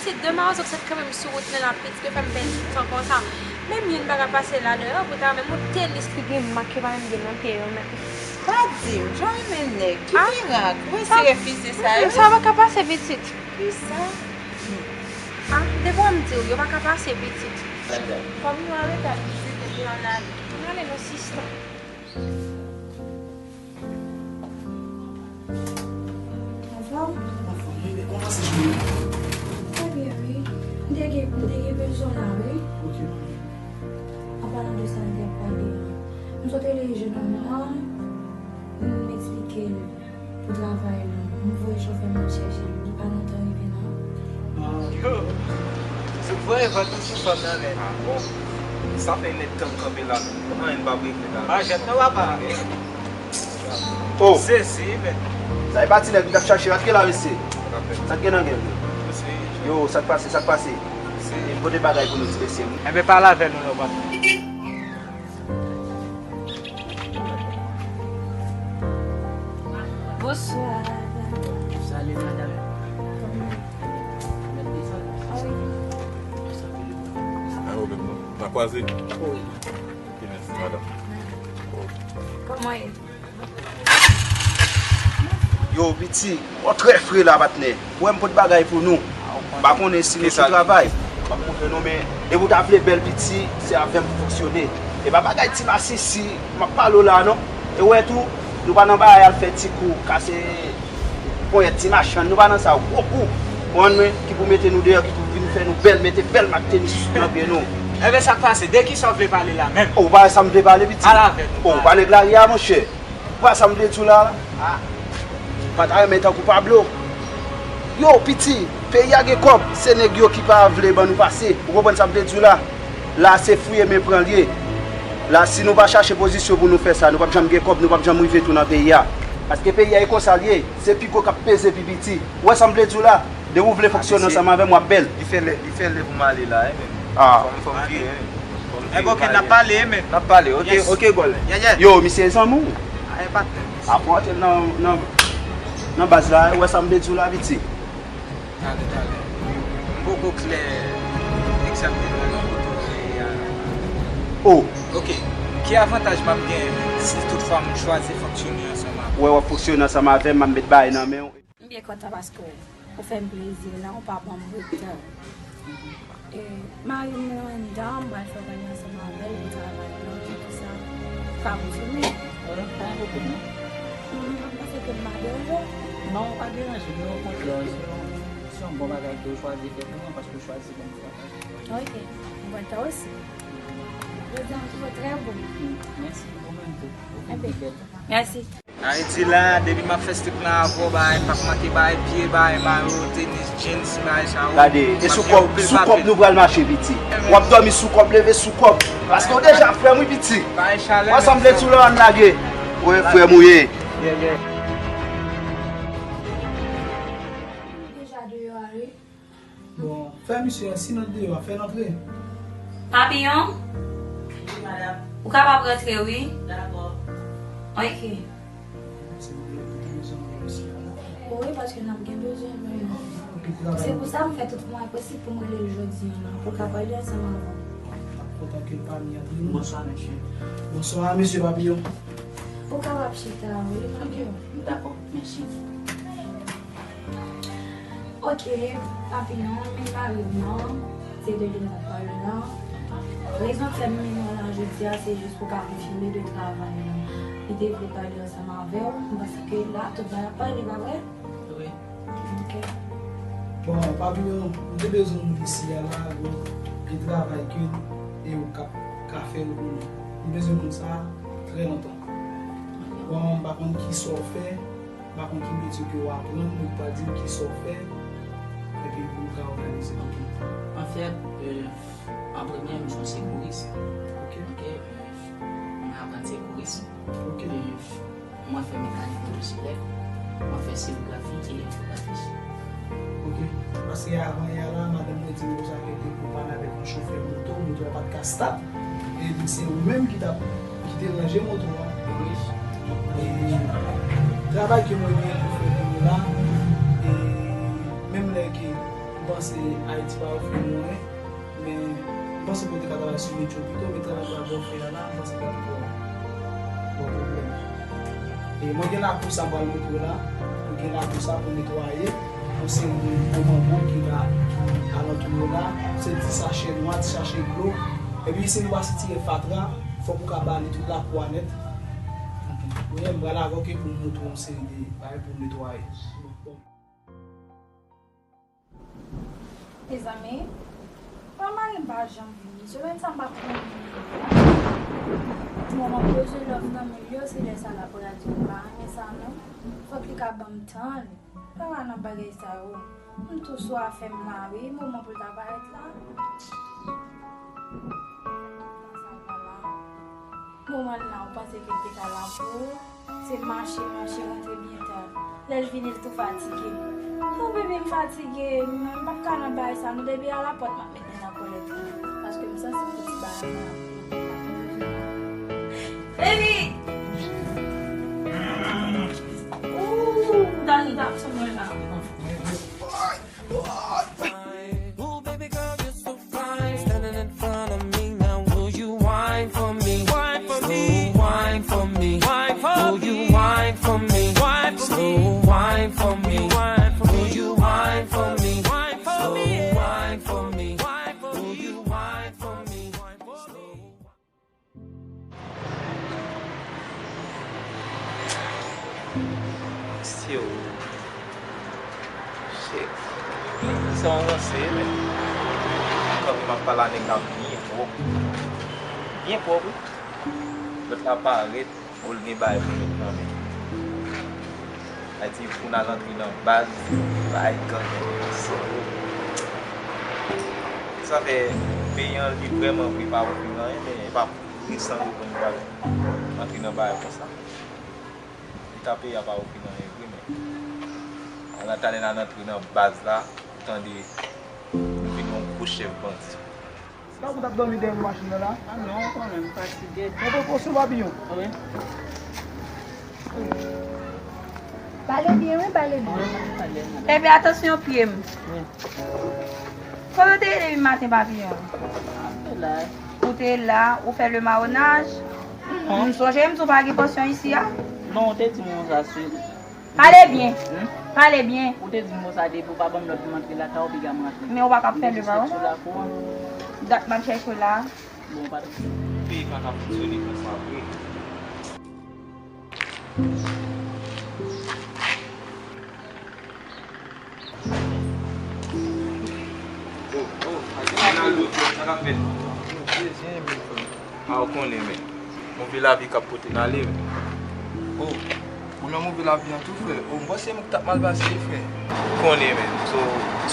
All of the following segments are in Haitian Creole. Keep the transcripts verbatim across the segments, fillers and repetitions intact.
Se de mawozo k sot kanmenm sou wout nan lapli ki fè m pèdi tan konsa. Menm youn pa ka pase ladan yo, pou ta menm yon tenis ki gen mak yo pa menm gen nan pye yo menm. Pa di m, jan w renmen nèg, ki mirak, ou resi refize sa yo? Sa pa ka pase pitit. Kisa? Ah, depi w a m di w, yo pa ka pase pitit. Kòm nou anreta vizit epi ann ale. Ann ale non, sista. Anfòm? Anfòm, wi, men kòman se jounen? Trè byen, wi. M te gen, m te gen bezwen la, wi. Ok. An palan de sa, m te ap pale a. M sot rele jennonm lan, m eksplike l pou travay lan. M voye chofè m al chèche l. Li pa nan tan rive non. Yo, se voye vant ou sou fanm nan, men. Ah bon? Sa fè nèg tan kanpe la. Anyen pa regle la. Pa jèt non, papa. Oh. Sezi, men. Sa e pa ti nèg m t ap chache. Sa k gen la, mesye? Sa k gen nan gen? Yo, sa k pase, sa k pase? M pote bagay pou nou, ti mesye. Enben, pale avè nou non, papa. Bonswa. Salut, madame. Kòman? Mèt desann. Ah wi. A ou menm non? N a kwaze? Wi. Ok, mèsi, madame. Kòman e? Yo, piti, w trè fre la, patnè. Ou wè m pot bagay pou nou. M pa konnen si nou sou travay. M ap montre nou, men depi w ta vle bèl piti, se avè m pou fonksyone. E pa bagay ti masisi m ap pale w la, non. E w wè tou, nou pa nan bagay al fè ti kou, kase ponyèt ti machann, nou pa nan sa, gwo kou. Konprann mwen, ki pou mete nou deyò, ki pou vin fè nou bèl, mete bèl mak tenis nan pye nou. Enben, sa k pase? De kisa w vle pale la menm? Oh, ou pa wè sa m vle pale, piti? Al avè nou. Oh, ou pa nèg lari a, monchè? Ou pa sa m vle di w la? Ah. M pa ta renmen tankou Pablo. Yo, piti, peyi a gen kòb, se nèg yo ki pa vle ban nou pase. Ou konprann sa m vle di w la? La, se fouye men pran l ye. La, si nou pa chache pozisyon pou nou fè sa, nou p ap janm gen kòb, nou p ap janm rive tou nan peyi a. Paske peyi a e konsa l ye, se pi gwo k ap peze pi piti. Ou wè sa m vle di w la? Depi w vle fonksyone ansanm avè m, w ap bèl. Li fè lè, li fè lè pou m ale la, wi, men. Ah. Fò m, fò m vire, wi. Fò m vire. Enben, ok, n ap pale, men. N ap pale, ok, ok, gòlè. Yeah, yeah. Yo, misye e zanmi w? Ah, e patnè. Apre w antre nan, nan, nan baz la, ou wè sa m vle di w la, piti? Talè, talè. M poko klè egzakteman nan kote w ye a. Oh. Ok. Ki avantaj m ap genyen si toutfwa m chwazi fonksyone ansanm avè w? Ou wè, w ap fonksyone ansanm avè m, m ap met bagay nan men w. M byen kontan paske ou fè m plezi la, ou pa ban m ret. E, mari m nan anndan, m pral fè w pale ansanm avè l pou travay lan, e tout sa. Ou ka konfime? Wi, pa gen pwoblèm, non. M, m panse ke m pa deranje w. Non, ou pa deranje m, non, okontrè, se yon, se yon bon bagay ke w chwazi fè pou mwen, paske w chwazi ban m travay. Ok, m kontan osi. Jodi a, m twouve w trè bo. Mèsi, ou menm tou. Ou vin pi bèl. Mèsi. Ayiti la, depi m ap fè strik nan avè w, bagay m p ap manke bay pye, bay mayo, tenis, jeans, bagay sa yo. Gade, e sou kòb, sou kòb nou pral mache, piti. W ap dòmi sou kòb, leve sou kòb. Paske w deja frè m, wi, piti. Bagay chalè. W ap sanble sou lò, ann lage. Wi, frè m ou ye. Yeah, yeah. Deja deyò a, wi. Bon, fè misye, si nan deyò a, fè l antre. Papiyon? Wi, madanm. Ou kapab rantre, wi. Dakò. Ok. Se mwen ki te bezwen wè misye a la. Wi, paske n ap gen bezwen wè l. Se pou sa m fè tout mwayen posib pou m rele l jodi a la, pou l ka pale ansanm avè w. M ap kontan ke l pa ni antre, non. Bonswa, mesye. Bonswa, mesye Papiyon. Ou kapab chita, wi, Papiyon. Dakò, mèsi. Ok, Papiyon, men mari m nan, se de li m t ap pale la. Rezon k fè m mennen w la jodi a, se jis pou w ka konfime de travay lan. Li te vle pale ansanm avè w, m panse ke la, tout bagay ap pale, pa vre? Wi. Ok. Bon, Papiyon, m te bezwen w isi a la, bon, gen travay ke e ou k ap ka fè l pou nou. M bezwen moun sa trè lontan. Bon, m pa konn kisa w fè, m pa konn ki metye ke w aprann, men ou pral di m kisa w fè, epi pou m ka òganize pou nou. Anfèt, euh, an premye, m se yon sekouris. Ok. Ok, euh, mwen aprann sekouris. Ok. Euh, mwen fè mekanik motosiklet, mwen fè serigrafi e enfografis. Ok. Paske avan yè la, madanm mwen di m konsa ke te konpare avèk yon chofè moto, moto a pa t ka start. E li di se ou menm ki t ap, ki te ranje moto a. Wi. E travay ke mwen gen pou fè pou nou la, e menm lè ke m panse Se Ayiti pa ofri nou anyen, men m panse pou w te ka travay sou metro pito, men travay sa w ap fè a la, m panse pa t twò, twò pwoblèm. E mwen gen lakou sa m pral montre w la, mwen gen lakou sa pou netwaye, yon seri de mango ki la, ki alantou yo la, se ti sachè nwa, ti sachè dlo, epi si nou pa sitire fatra, fòk ou ka bale tout lakou a nèt. Mwen, m pral avè w ke pou m montre w yon seri de bagay pou w netwaye. Mezanmi, mwen mari m pa janm vini. Semèn sa m pa konn vini. Manman poze love nan men l yo, se lè sa l ap radi m pa renmen sa non. Fòk li ka ban m tan li. Pa nan bagay sa yo. M tou sou afè m la wi, moman pou l ta parèt la. Moman nan, ou panse ke l te ka la pou ou? Se mache, mache, rantre byen ta. Lè l vini, l tou fatige. Non, bebe, m fatige. M, m p ap ka nan bagay sa, non. Depi a lapòt, m ap met nèg nan kòlèt. Paske m santi pou ti bagay la. Baby! Ooh, Dani, tap sou mwen la. Ooh, baby girl, you're so fine. Standing in front of me now. Will you wine for me? Wine for me. Slow wine for me. Wine for me. Will you wine for me? Wine for me. Slow wine for me. Wine for me. Wine for me. Slow wine for me. Wine for me. Wine for me. Slow Mesye o. Shit. Sa w ranse, men. Kanpe m ap pale a nèg la byen pwòp. Byen pwòp, wi. Lòt la parèt, o l gen bagay pou met nan men. Sa di pou n al antre nan baz, bay gang, so. Sa fè peyi an li vrèman vle pa ofri n anyen, men e pa pou resan yo pou n pral antre nan bagay konsa. Leta peyi a pa ofri n anyen vre, men ala talè n al antre nan baz la, ou tande nou vin yon gwo chèf bandi. Se pa pou w t ap dòmi dèyè machin nan la? A non, ou konnen m fatige. Mwen poko sou Papillon. Wi. Pale byen, wi, pale byen. Wi, m ap pale, madanm. Epi atansyon pye m. Wi. Kòman w te ye depi maten, Papillon? M te la. Ou te la, ou fè le maronnaj? Non. M sonje m di w pa gen pansyon isi a. Non, ou te di m konsa sou. Pale byen. Hmm? Pale byen. Ou te di m konsa depi w pa ban m lòd pou m antre lakay ou, piga m rantre. Men ou pa ka fè le maronnaj. Dat m ap chèche w la. Bon, pa t. Peyi pa ka fonksyone konsa vre. Oh, oh, Ronaldo, sa k ap fèt? A, ou konnen, men. Move lavi k ap pote n ale, men. Oh, ou nan move lavi an tou, frè? Oh, m panse m t ap mal pase, frè. Ou konnen, men. So,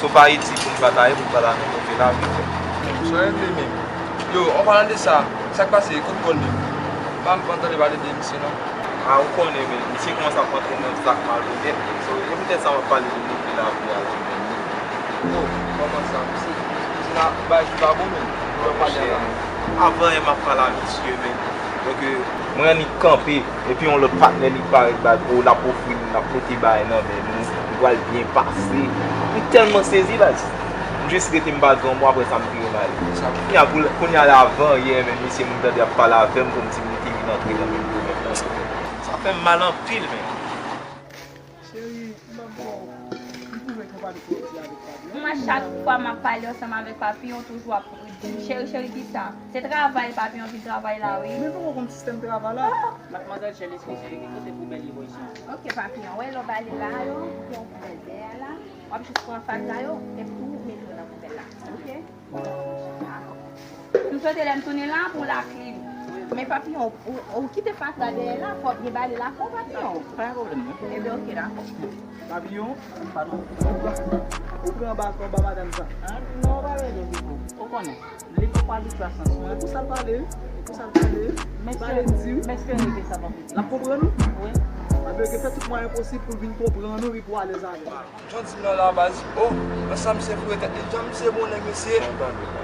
so pa Ayiti pou m pa ta ye, pou m pa ta nan move lavi, frè. Sa regle, men. Yo, an palan de sa, sa k pase, kot Paul menm? M pa, m pa tande pale de misye, non. A, ou konnen, men, misye kòmanse ap antre nan zak malonèt, men, so, e poutèt sa m ap pale de move lavi a la, men, men. Oh, kòman sa, misye, misye nan bay ki pa bon, men, w ap pale a la. Avan yè m ap pale a misye, men, donk, mwen annik kanpe, epi yon lòt patnè li parèt ba l, oh, l ap ofri m, l ap pote bagay nan men nou, nou pral byen pase. M tèlman sezi, baz. M jis rete m ba granmo, apre sa m vire m ale. Kounye a, pou, kounye a la, avan yè, men, misye m tande ap pale avè m, kòmsi m te vin antre nan menm domèn nan. Sa fè m mal anpil, men. Cheri, m pa bon. M twouve konpani ki ap di avèk Fabien. Mwen, chak fwa m ap pale ansanm avèk Papillon, ou toujou ap di m, "Cheri, cheri, kisa?" Se travay Papillon vin travay la, wi. Men poko konn sistèm travay la. Ah! Madmwazèl Shirley, eskize, ki kote poubèl yo bò isit? Ok, Papillon, wè lè w bale la yo, gen yon poubèl dèyè la. W ap jis pran fatra yo, epi ou mete yo nan poubèl la. Ok? M swete lè m tounen la pou w lakle m. Men Papillon, ou, ou kite fatra dèyè la, fò w byen bale lakè w, Papillon. Pa gen pwoblèm, non. Ebyen, ok, dakò. Papillon, ou pran, ou pran, ou pran anba, anba madanm sa. Ah, non, pa bezwen, Pipo. Ou konnen, li poko abitye a sans mwen. E konsa l pale, e konsa l pale. Li pale di. M espere ke sa va fini. L ap konprann ou? Wi. Papillon, gen fè tout mwayen posib pou l vin konprann ou, epi pou w alèz avè l. Jan w di m nan la, baz, oh, ansanm se foure tèt li, jan misye bon nèg, mesye.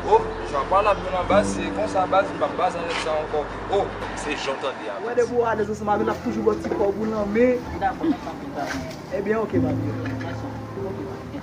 Oh, sa pa la byen nan baz, se konsa baz, m p ap baz anlè sa ankò. Oh, se jan w tande a. Wè, depi w alèz ansanm avè l, l ap toujou ba w ti kòb ou nan men. Dakò, mèsi anpil, patwon. Ebyen, ok, papi. Mèsi. Ok, papi.